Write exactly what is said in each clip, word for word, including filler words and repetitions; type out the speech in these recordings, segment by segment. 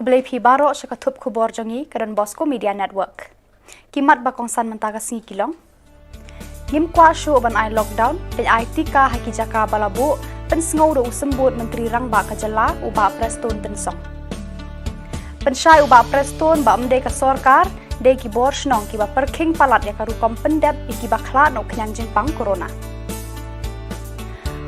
Khublei phi baroh sha ka thup khubor jong ngi ka Don Bosco Media Network. Ki mat ba kongsan mynta ka sngi ki long: Ngim kwah shuh ban ai lockdown, peit ai tika ha ki jaka ba la buh, pynsngew da u symbud Myntri Rangbah ka jylla u Bah Prestone Tynsong. Pynshai u Bah Prestone ba ym dei ka sorkar, dei ki bor shnong kiba pyrkhing palat ïa ka rukom pyndep ïa kiba khlad na u khñiang jingpang corona.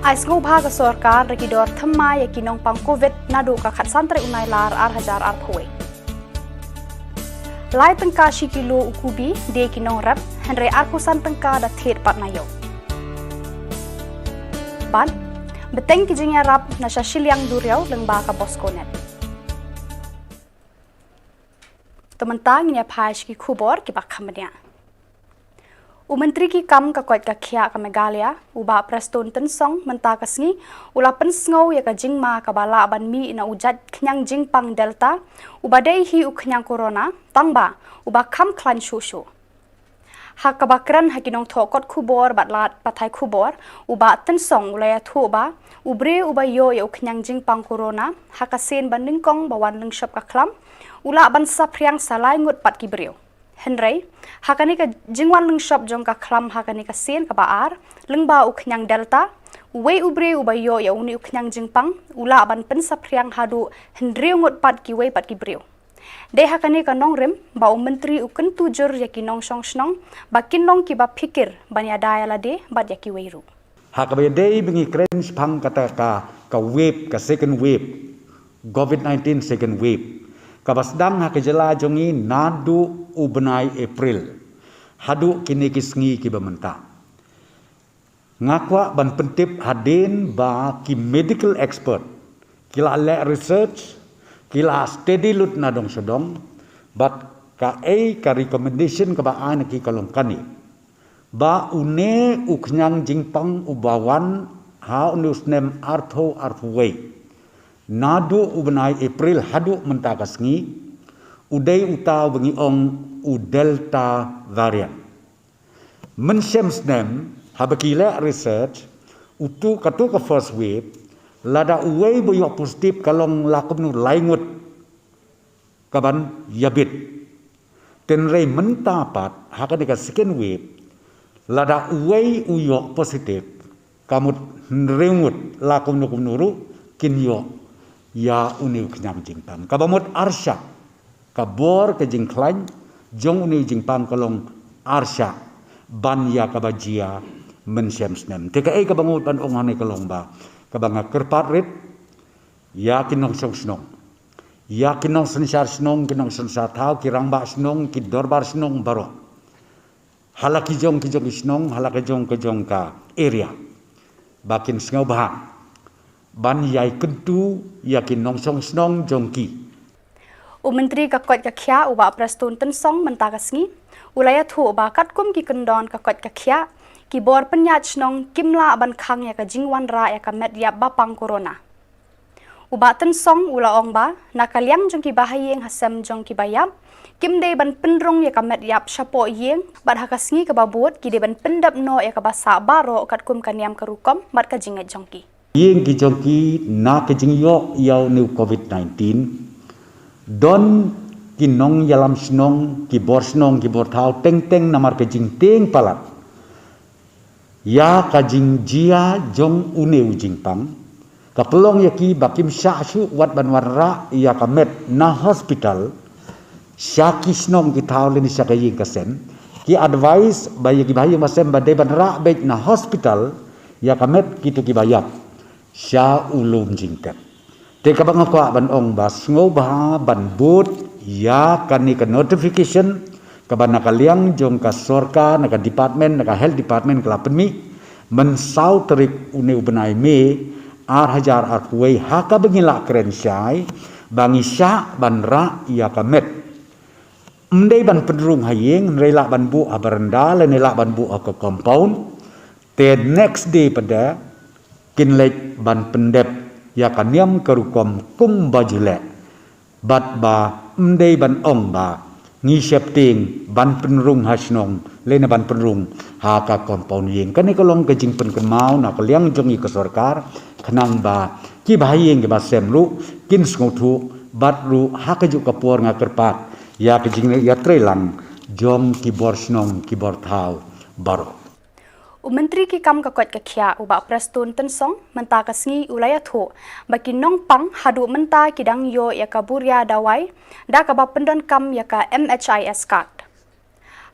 Ai sngewbha ka sorkar da ki dor thymmai ïa ki nongpang covid naduh ka khatsan tarik u Nailar ar hajar arphew wei. Lai tyngka shi kilo u kubi, dei ki nongrep, hynrei arphew san tyngka da thied pat na ïew. Bad bteng ki jingïarap na sha shiliang duriaw lyngba ka Bosco Net. To mynta ngin ïa phai sha ki khubor kiba kham bniah. U Myntri ki kam ka koit ka khiah ka Meghalaya, u Bah Prestone Tynsong, mynta ka sngi u la pynsngew ïa ka jingma kaba lah ban mih na u jait khñiang jingpang Delta, uba dei hi u khñiang corona, tangba uba kham khlaiñ shuh shuh. Ha kaba kren ha ki nongthoh kot khubor bad lad pathai khubor, u Bah Tynsong u la ïathuh ba u briew uba ïoh ïa u khñiang jingpang corona ha ka sien ba nyngkong ba wan lyngshop ka khlam, u lah ban saphriang sa lai ngut pat ki briew. Hynrei ha kane ka jingwan lyngshop jong ka khlam ha kane ka sien kaba ar lyngba u khñiang Delta, uwei u briew uba ïoh ïa une u khñiang jingpang u lah ban pynsaphriang haduh hynriew ngut pat kiwei pat ki briew. Dei ha kane ka nongrim ba u Myntri u kyntu jur ïa ki nongshong shnong ba kin long kiba phikir ban ïada ïa lade bad ïa kiwei ruh. Ha kaba ïadei ba ngi kren shaphang kata ka, ka wave, ka second wave, covid nineteen second wave, kaba sdang ha ka jylla jong ngi naduh u bnai April haduh kine ki sngi kiba mynta. Nga kwah ban pyntip hadien ba ki medical expert ki la leh research, ki la study lut na dong sha dong, bad kaei ka recommendation kaba ai na ki ka long kane, ba une u khñiang jingpang uba wan ha une u snem arphew arphew wei naduh u bnai April haduh mynta ka sngi, u dei uta uba ngi ong u Delta variant. Mynshem snem haba ki leh research, utu, katu ka first wave, lada uwei ba ïoh positive ka long la kumno lai ngut kaban ïabit. Hynrei mynta pat ha kane ka second wave, lada uwei u ïoh positive, ka mut hynriew ngut la kumno kumno ruh kin ïoh ïa une u khñiang jingpang. Kaba mut arshah, ka bor ka jingkhlaiñ jong une u jingpang ka long arshah ban ïa kaba jia mynshem snem. Te kaei kaba nga mut ban ong hangne ka long ba, kaba nga kyrpad rit ïa ki nongshong shnong, ïa ki nongsynshar shnong, ki nongsynshar thaw, ki rangbah shnong, ki dorbar shnong baroh, ha la ki jong ki jong ki shnong, ha la ki jong ki jong ka area, ba kin sngewbha ban ïai kyntu ïa ki nongshong shnong jong ki. U Myntri ka koit ka khiah u Bah Prestone Tynsong mynta ka sngi u la ïathuh ba katkum ki kyndon ka koit ka khiah, ki bor pynïaid shnong kim lah ban khang ïa ka jingwanrah ïa ka met ïap ba pang corona. U Bah Tynsong u la ong ba na ka liang jong ki bahaïing hasem jong ki baïap, kim dei ban pynrung ïa ka met ïap shapoh ïing, bad ha ka sngi kaba bud ki dei ban pyndep noh ïa kaba sah baroh katkum ka niam ka rukom bad ka jingngeit jong ki. Ïing ki jong ki na ka jingïoh ïa une u covid nineteen, don ki nongïalam shnong, ki bor shnong, ki bor thaw teng teng namar ka jingtieng palat ïa ka jingjia jong une u jingpang, ka pynlong ïa ki ba kim shah shuh wat ban wanrah ïa ka met na hospital sha ki shnong ki thaw lane sha ka ïing ka sem. Ki advice ba ïa ki bahaïing basem ba dei ban rah beit na hospital ïa ka met kito ki baïap sha u lum jingtep. Te kaba nga kwah ban ong ba sngewbha ban bud ïa kane ka notification kaba na ka liang jong ka sorkar, na ka department, na ka health department ka la pynmih mynsaw tarik une u bnai May ar hajar arphew wei, ha kaba ngi la kren shai ba ngi shah ban rah ïa ka met. Ym dei ban pynrung ha ïing, hynrei lah ban buh ha baranda lane lah ban buh ha ka compound. Te next day pat de kin leit ban pyndep ïa ka niam ka rukom kumba ju leh. Bad ba ym dei ban ong ba ngi sheptieng ban pynrung ha shnong lane ban pynrung ha ka compound ïing. Kane ka long ka jingpynkynmaw na ka liang jong ngi ka sorkar, khnang ba ki bahaïing ki basem ruh kin sngewthuh Bad ruh ha kajuh ka por nga kyrpad ïa ka jingïatreilang jong ki bor shnong ki bor thaw baroh. U Myntri ki kam ka koit ka khiah u Bah Prestone Tynsong mynta ka sngi u la ïathuh ba ki nongpang haduh mynta ki dang ïoh ïa ka buria dawai da kaba pyndonkam ïa ka M H I S card.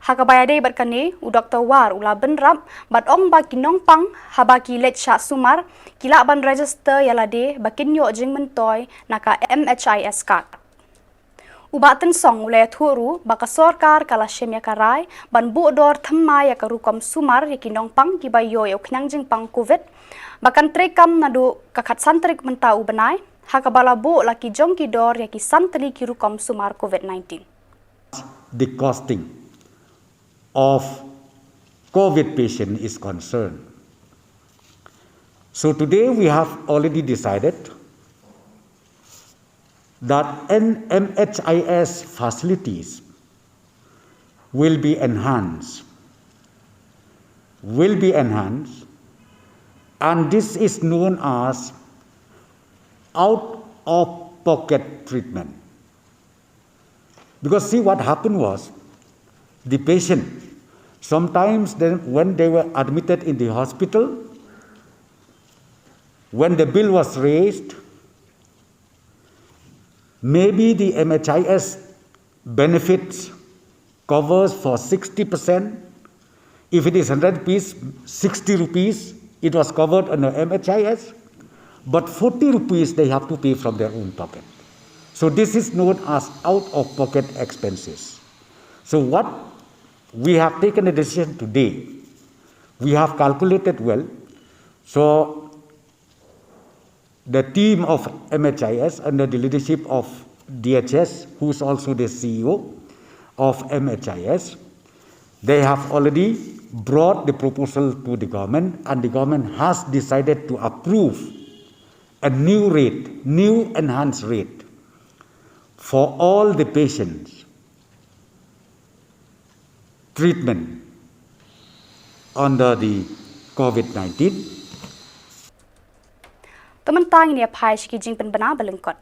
Ha kaba ïadei bad kane, u Doktor War u la bynrap bad ong ba ki nongpang haba ki leit shah sumar ki lah ban register ïa lade ba kin ïoh jingmyntoi na ka M H I S card. U Bah Tynsong u la ïathuh ruh ba ka sorkar ka la shim ïa ka rai ban buh dor thymmai ïa ka rukom sumar ïa ki nongpang kiba ïoh ïa u khñiang jingpang covid ba kan treikam naduh ka khatsan tarik mynta u bnai, ha kaba la buh la ki jong ki dor ïa ki san tylli ki rukom sumar covid nineteen. The costing of covid patient is concerned. So today we have already decided that N M H I S facilities will be enhanced, will be enhanced, and this is known as out of pocket treatment. Because see, what happened was, the patient, sometimes then when they were admitted in the hospital, when the bill was raised, maybe the M H I S benefits covers for sixty percent. If it is hundred rupees, sixty rupees, it was covered under M H I S, but forty rupees they have to pay from their own pocket. So this is known as out of pocket expenses. So what we have taken a decision today, we have calculated well. So the team of M H I S under the leadership of D H S, who is also the C E O of M H I S, they have already brought the proposal to the government, and the government has decided to approve a new rate, new enhanced rate for all the patients treatment under the covid nineteen. To mynta ngin ïa phai sha ki jingpynbna ba lyngkot.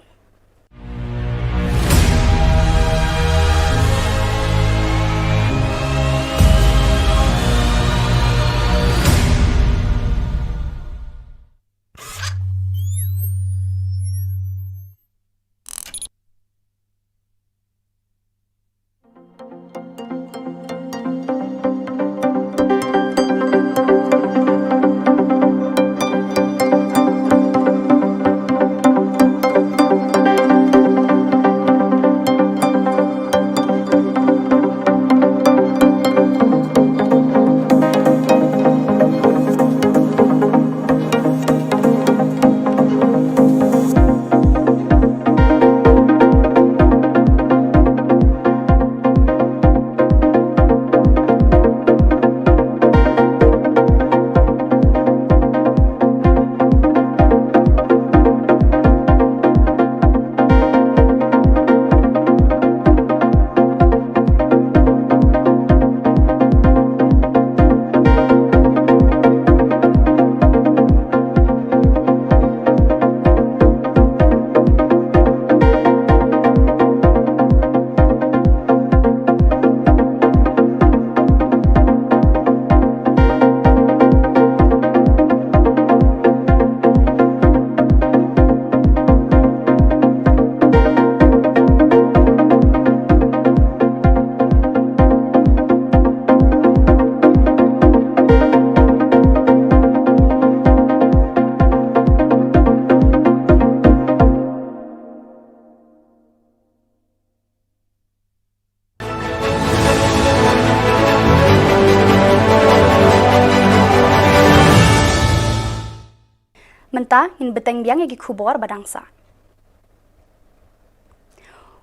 Mynta ngin bteng biang ïa ki khubor ba dang sah.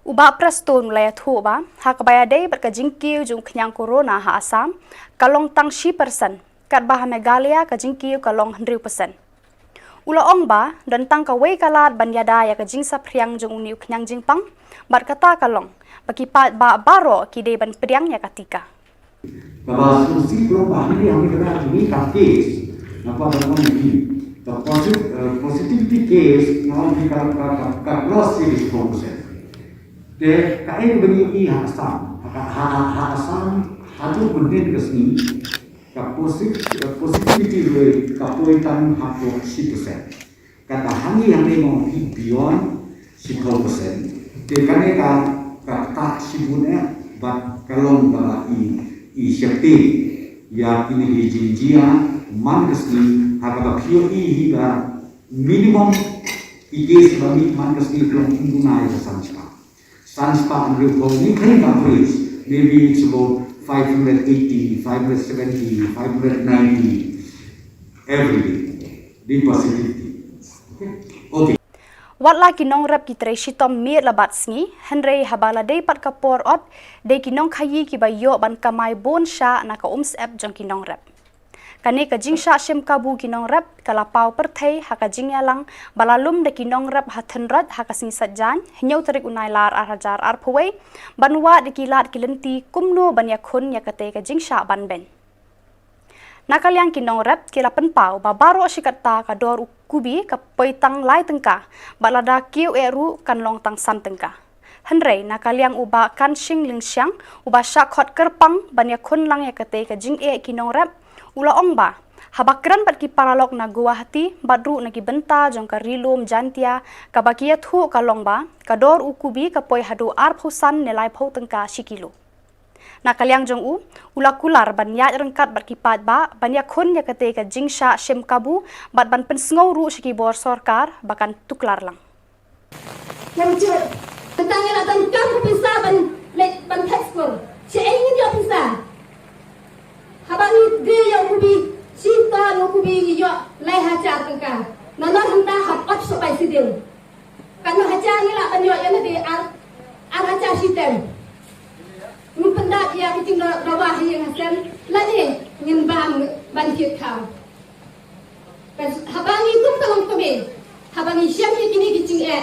U Bah Prestone u la ïathuh ba ha kaba ïadei bad ka jingkiew jong u khñiang corona ha Assam ka long tang shi persen, katba ha Meghalaya ka jingkiew ka long hynriew persen. U la ong ba don tang kawei ka lad ban ïada ïa ka jingsaphriang jong une u khñiang jingpang, bad kata ka long ba ki paidbah baroh ki dei ban pdiang ïa ka tika. Kaba sngewsih ruh ba hangne hangne ka dei ka case, naba ka long ki ka posit-, eh, positivity case nga ong ki ka, ka, ka, ka cross ki dei sixty percent. Te kaei kaba ngi ïohi ha Assam, ha, ha, ha Assam haduh mynhynnin ka sngi ka posit-, positivity rate ka poi tang haduh shi percent. Kata hangne hangne mo hi beyond shiphew percent. Te kane ka, ka kat shibun eh bad ka long kaba i, i sheptieng ïa kine ki jingjia man ka sngi ha kaba phi ïohi hi ba minimum i case ba mih man ka sngi ka long hynriew nai ka san spah. San spah hynriewphew, ni khlem ka average, maybe it's about five hundred eighty, five hundred seventy, five hundred ninety every day. Di positivity. Okay. Okay. Wat la ki nongrep ki trei shitom miet la bad sngi, hynrei haba la dei pat ka por ot, dei ki nongkhaïi kiba ïoh ban kamai bun shah na ka umsyep jong ki nongrep. Kane ka jingshah shim kabu ki nongrep ka la paw pyrthei ha ka jingïalang ba la lum da ki nongrep ha Thynroit ha ka sngi Saitjaiñ, hynñiew tarik u Nailar ar hajar arphew wei, ban wad da ki lad ki lynti kumno ban ïakhun ïa kata ka jingshah ban beiñ. Na ka liang ki nongrep ki la pynpaw ba baroh shi katta ka dor u kubi ka poi tang lai tyngka, bad lada kiew eh ruh kan long tang san tyngka. Hynrei na ka liang u Bah Kanshing Lyngshiang, uba shah khot kyrpang ban ïakhun lang ïa kata ka jingeh ki nongrep, u la ong ba haba kren bad ki paralok na Guwahati bad ruh na ki bynta jong ka Ri Lum Jaintia, kaba ki ïathuh ka long ba ka dor u kubi ka poi haduh arphew san ne laiphew tyngka shi kilo. Na ka liang jong u, u la kular ban ïaid ryngkat bad ki paidbah ban ïakhun ïa kata ka jingshah shim kabu bad ban pynsngew ruh sha ki bor sorkar ba kan tuklar lang. Ïa u jut. Tang ïa la donkam ka pisa ban leit ban thep skul. Shaei ngin ïoh pisa? Haba ngi die ïa u kubi, shi ton u kubi ngi ïoh lai hajar tyngka. Nalor hangta hap ot sha bai siding. Katno hajar ngi lah ban ïoh ïa lade ar, ar hajar shi tem. Ngin pyndap ïa ka jingdawa ha ïing ha sem lane ngin bam ban thied khaw. Haba ngi kum ka longkmie, haba ngi shem ïa kine ki jingeh,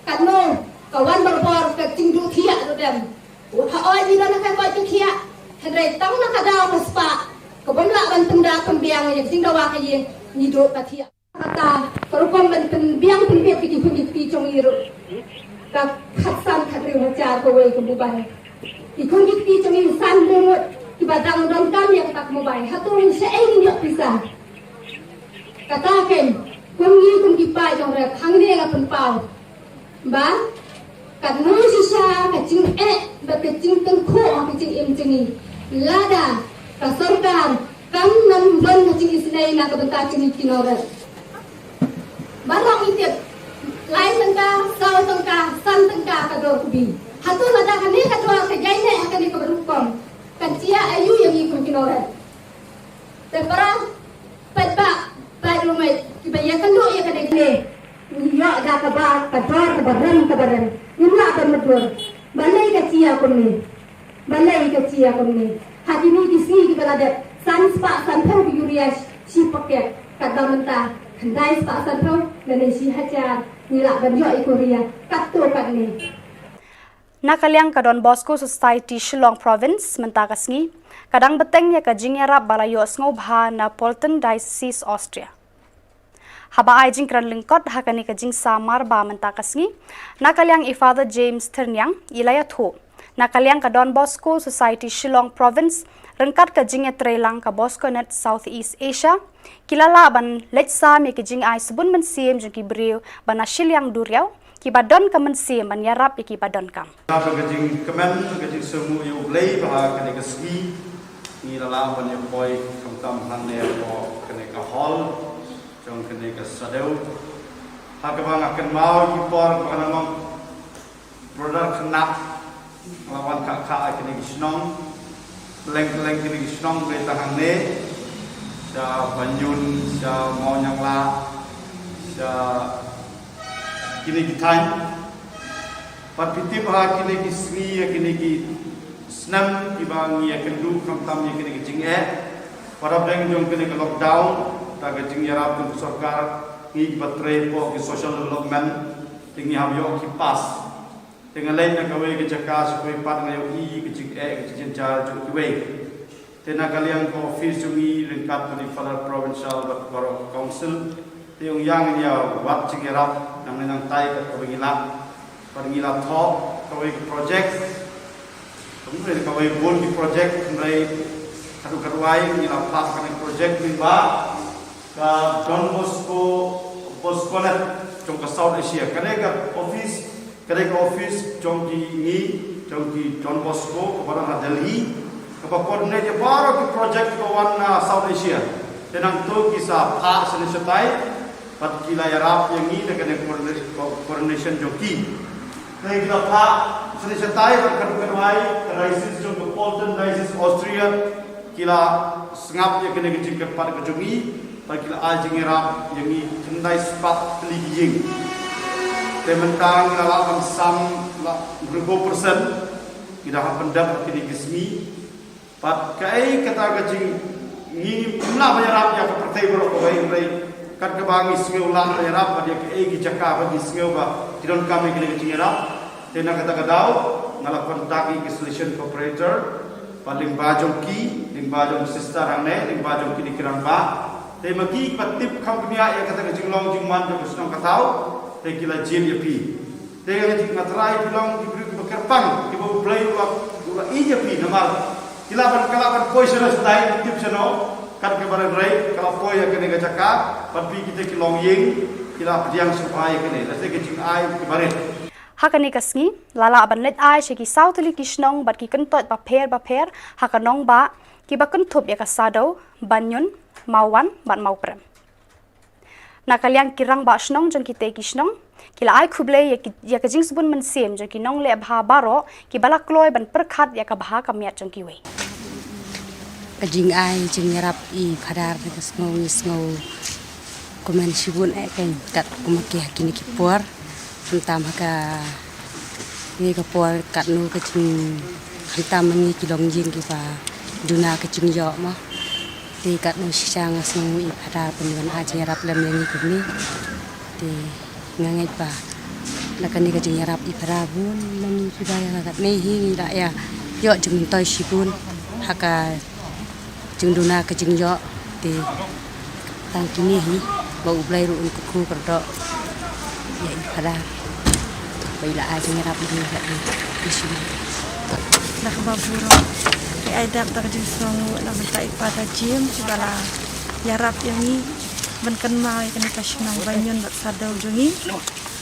katno ka wan barabor ka jingduh thiah ruh dem. Ha oi ngi don ha ka koit ka khiah, hynrei tang na ka daw ka spah ka bym lah ban pynda pynbiang ïa ka jingdawa ha ïing, ngi duh ka thiah. Kata ka rukom ban pynbiang pynbiang ïa ki khun ki kti jong ngi ruh ka khatsan khathynriew hajar kawei ka mobile. Ki khun ki kti jong ngi san hynriew ngut kiba dang donkam ïa kata ka mobile. Hato shaei ngin ïoh pisa? Kata kein kum ngi kum ki paid nongrep hangne nga pynpaw ba katno shisha ka jingeh bad ka jingtyngkhuh ha ka jingim jong ngi lada ka sorkar kam nang don ka jingisynei na ka bynta jong ngi ki nongrep. Baroh ngi tip lai tyngka, saw tyngka, san tyngka ka dor kubi. Hato lada kane ka dor ka ïaineh ha kane ka rukom, kan jia aïu ïa ngi kum ki nongrep? Te para paidbah paid rymmet kiba ïakynduh ïa kane, ngi ïoh da kaba ka dor kaba rem kaba rem. Ngim lah ban mutdur. Balei ka jia kumne? Balei ka jia kumne? Ha kine ki sngi kiba la dep, san spah sanphew ki urea shi paket, katba mynta khyndai spah sanphew lane shi hajar ngi lah ban ïoh ïa ka urea katto katne. Na ka liang ka Don Bosco Society Shillong Province mynta ka sngi ka dang bteng ïa ka jingïarap ba la ïoh sngewbha na Pölten Diocese Austria. Haba ai jingkren lyngkot ha kane ka jingsa marba mynta ka sngi, na ka liang i Father James Thyrniang i la ïathuh, na ka liang ka Don Bosco Society Shillong Province ryngkat ka jingïatreilang ka Bosconet South East Asia ki la lah ban leit sam ïa ki jingai sbun mynsiem jong ki briew ba na shiliang duriaw kiba don ka mynsiem ban ïarap ïa kiba donkam. Ka jingkmen, ka jingsngew ïa U Blei ba ha kane ka sngi ngi la lah ban ïa poi khamtam hangne hapoh kane ka hall jong kane ka sadew. Ha kaba nga kynmaw ki por ba nga long brother khynnah, nga la wan kha kha ha kine ki shnong, leng leng kine ki shnong, Blei tang hangne sha Banyun, sha Mawniangla, sha kine ki thaiñ. Bad phi tip ha kine ki sngi, ha kine ki snem kiba ngi ïakynduh khamtam ïa kine ki jingeh, parabdeng jong kine ki lockdown, da ka jingïarap jong ka sorkar, ngi kiba trei hapoh ki social development, te ngi hap ïoh ki pass. Te nga leit na kawei ka jaka sha kawei pat nga ïohi ka jingeh ka jingjynjar jong kiwei. Te na ka liang ka office jong ngi ryngkat bad i Father Provincial bad baroh ka council, te ong ïa ngin ïa wad jingïarap nangne nangtai kat kaba ngi lah. Bad ngi la thoh Kawei ka project, kumne kawei bun ki project, kumne katu katu ai ngi la phah kane ka project lyngba ka Don Bosco, Bosconet jong ka South Asia. Kane ka office, kane ka office jong ki ngi, jong ki Don Bosco kaba don ha Delhi, kaba coordinate ïa baroh ki project kiba wan na South Asia. Te nangta ki sa phah shane shatai, bad ki la ïarap ïa ngi na kane coordination jong ki. Te ki la phah shane shatai bad katu katu ai ka diocese jong ka Pölten Diocese Austria ki la sngap ïa kane ka jingkyrpad ka jong ngi bad ki la ai jingïarap ïa ngi khyndai spah tylli ki ïing. Te mynta ngi la lah ban sam la hynriewphew percent. Ngi da hap pyndep ha kine ki sngi. Bad kaei kata ka jing, ngim lah ban ïarap ïa ka pyrthei baroh kawei, hynrei kat kaba ngi sngew lah ban ïarap bad ïa kaei ki jaka ba ngi sngew ba ki donkam ïa kane ka jingïarap. Te na kata ka daw nga la contact ïa ki station operator, bad lyngba jong ki, lyngba jong sister hangne, lyngba jong kine ki rangbah. Te ma ki ba tip kham bniah ïa kata ka jinglong jingman jong ka shnong ka thaw, te ki la jied ïa phi. Te nga tharai phi long ki briew kiba kyrpang, kiba U Blei u la, u la ïeit ïa phi namar ki lah ban, ka lah ban poi shano shatai, tip shano, kat kaba rit rit, ka lah poi ha kane ka jaka, bad phi kita ki longïing ki la pdiang sngewbha ïa kane, lehse ka jingai kiba rit. Ha kane ka sngi la lah ban leit ai sha ki saw tylli ki shnong bad ki kyntoit bapher bapher ha ka nongbah, kiba kynthup ïa ka Saddew, Banyun, Mawwan bad Mawprem. Na ka liang ki rangbah shnong jong kitei ki shnong ki la ai khublei ïa ki, ïa ka jingsbun mynsiem jong ki nongleh bha baroh kiba la kloi ban pyrkhat ïa ka bha ka miat jong kiwei. Ka jingai jingïarap i Phadar ka sngew, ngi sngew kmen shibun eh, kan kat kumne ha kine ki por. Khamtam ha kane ka por katno ka jing, khamtam ma ngi ki longïing kiba duna ka jingïoh mo. Te katno shisha nga sngew i Phadar pynban ai jingïarap lem ïa ngi kumne. Te nga ngeit ba na kane ka jingïarap i Phadar bun ma ngi kiba ïa katne hi ngi la ïa ïoh jingmyntoi shibun ha ka jingduna ka jingïoh. Te tang kine hi ba U Blei ruh un kyrkhu kyrdoh ïa i Phadar ba i la ai jingïarap ïa ngi. Ka dei ka shisha. Da kaba burom ngi ai dap da ka jingsngewnguh na ka bynta i Phadar James ba la ïarap ïa ngi ban kynmaw ïa kane ka shnong Banyun bad Saddew jong ngi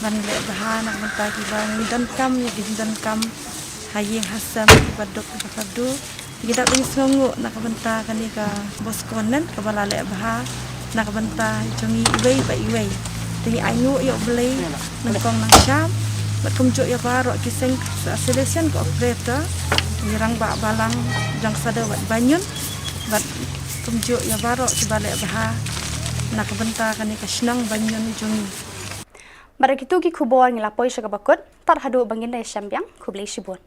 ban leh bha na ka bynta kiba ngi donkam ïa ki jingdonkam ha ïing ha sem, kiba duk kiba kyrduh. Ngi dap da ka jingsngewnguh na ka bynta kane ka Bosconet kaba la leh bha na ka bynta jong ngi iwei pa iwei. Te ngi ainguh ïa U Blei nyngkong nyngshap bad kumjuh ïa baroh ki seng, station operator, ki rangbah balang jong Saddew bad Banyun, bad kumjuh ïa baroh kiba leh bha na ka bynta kane ka shnong Banyun jong ngi. Bad da kitu ki khubor ngi la poi sha kaba kut, tad haduh ba ngin ïashem biang, khublei shibun.